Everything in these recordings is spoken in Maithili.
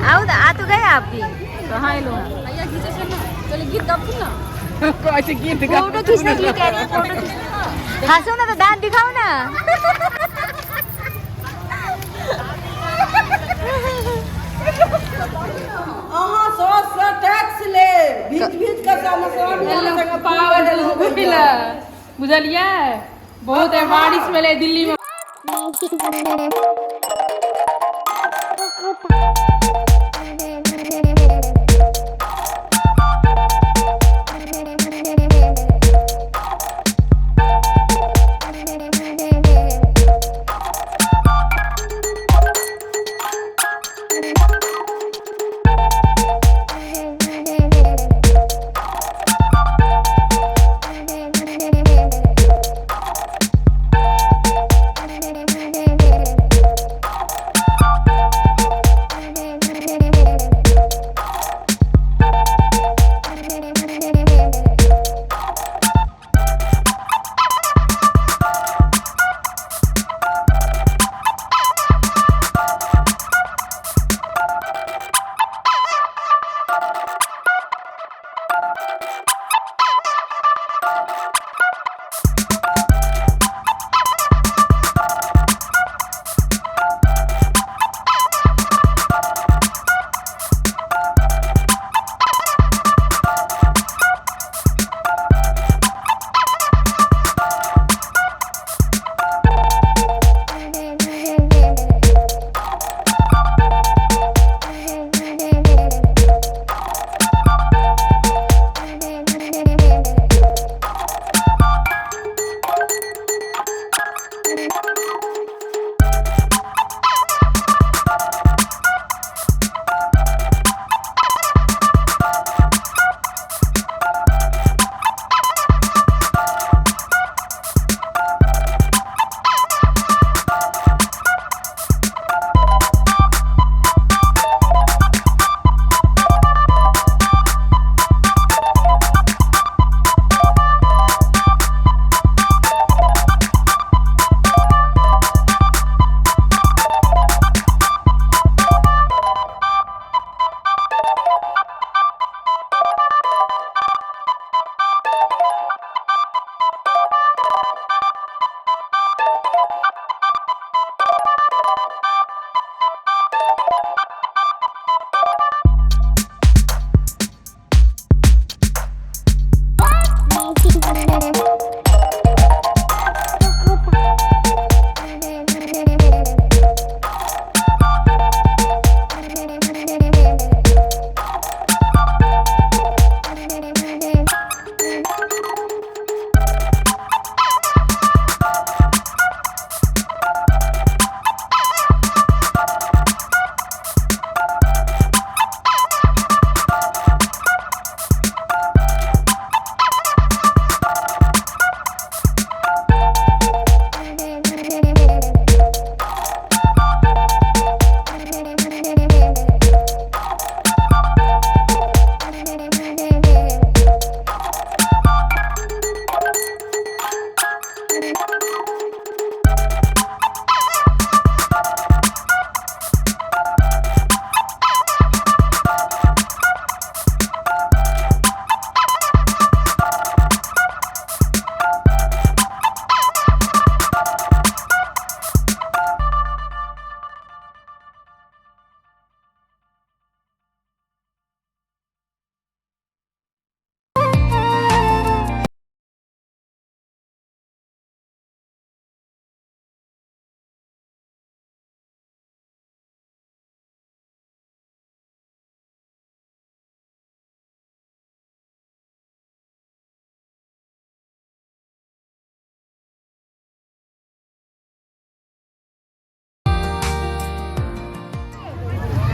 आओ आ तो गए आप भी। कहाँ एलो? भैया खींचे छै ना, चल गीत गाबू ना। कहै गीत। फोटो खींचने के लिए कह रही है, फोटो खींच। हंसो ना तो दांत दिखाओ ना। अहाँ सौस टैक्स ले भीज भीज के बुझलियै, बहुत बारिश भेलै दिल्ली में।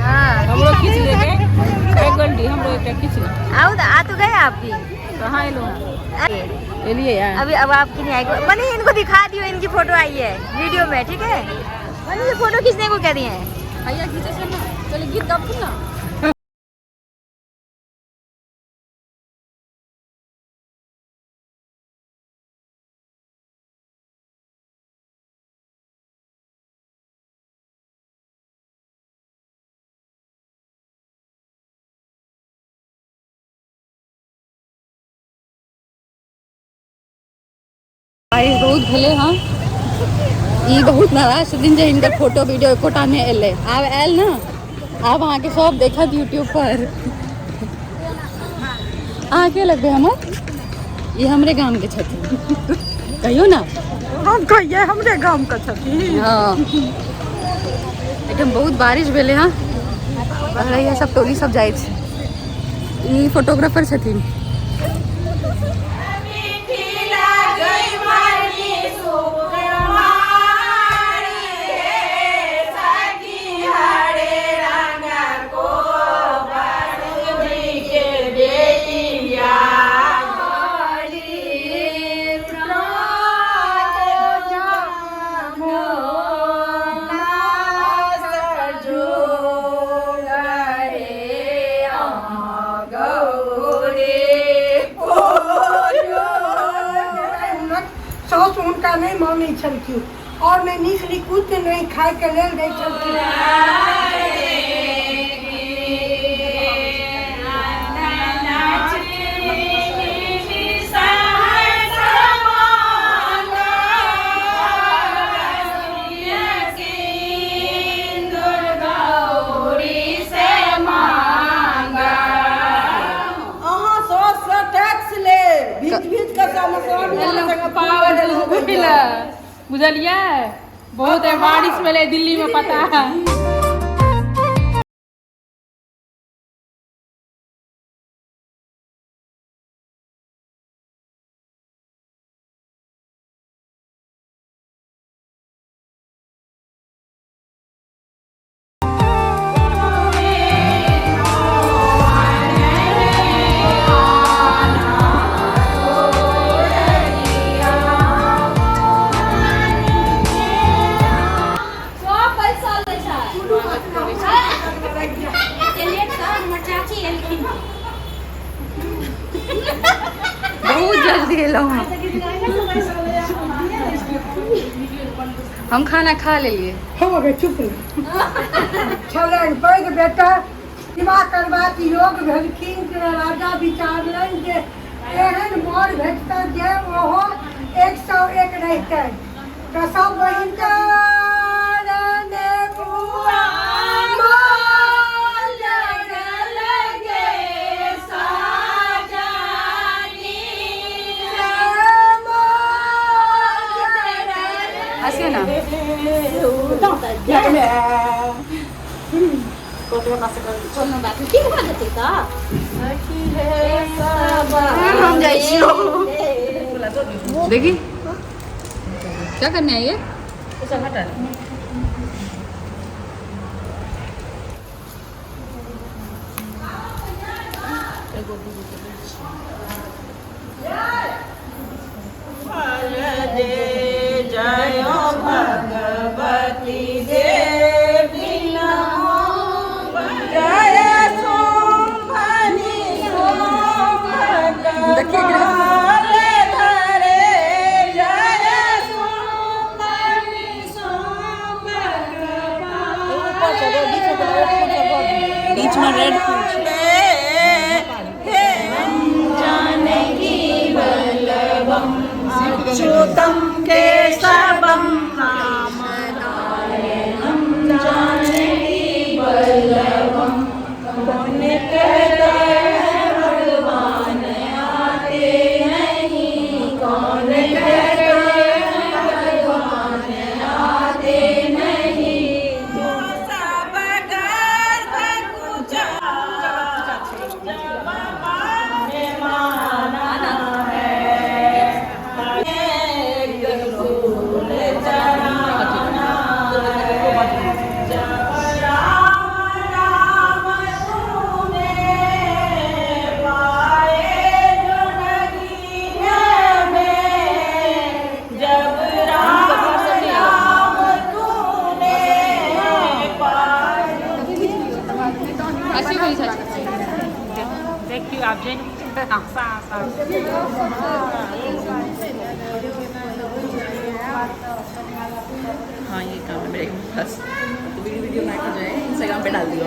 हाँ। हमरो खींच लेके एक घंटी, हमरो एकटा खींच। आओ आ तो गए आप भी। कहाँ एलो? एलियै। अभी अब आपकी नहीं आएगी। मनी, इनको दिखा दियो, इनकी फोटो आई है वीडियो में, ठीक है? मनी, ये फोटो खींचने को कह रही है। भैया खींचे छै ना, चल गीत गाबू ना। बारिश बहुत भेलै हँ। ई बहुत नाराज छथिन जे हिनकर फोटो वीडियो एकोटा नहि एलै। आब आयल ने, आब अहाँके सब देखत यूट्यूब पर। अहाँ के लगबै हमर? ई हमरे गाम के छथिन, कहियौ ने। हम कहियै हमरे गाम के छथिन। हाँ, एहिठाम बहुत बारिश भेलै हँ। रहैया सब टोली सब जाइ छै। ई फोटोग्राफर छथिन। सासु हुनका नहि मानै छलखिन और नहि नीक निकुत नहि खायके लेल दै छलखिन। अहाँ सासुसँ टैक्स लेब, भीज भीज कऽ बुझलियै, बहुत बारिश भेलै दिल्ली में, पता है। बहुत जल्दी एलहुँ हँ। हम खाना खा लेलिए। हो गए, चुप छलनि। पैघ बेटा विवाह करबाक योग भेलखिन। राजा विचारलनि जे एहन वर भेटतै जे ओहो 101 रहितै तऽ सब बहिनके हँसियौ ना। हम जाइ छियौ। देखी क्या करने आई है। बीच में रेड फूल छै। हँसियौ कनी चाची। देखियौ आब जैन हाँ, ये काम है मेरे पास। तो वीडियो वीडियो बना के जो है इंस्टाग्राम पे डाल दियो।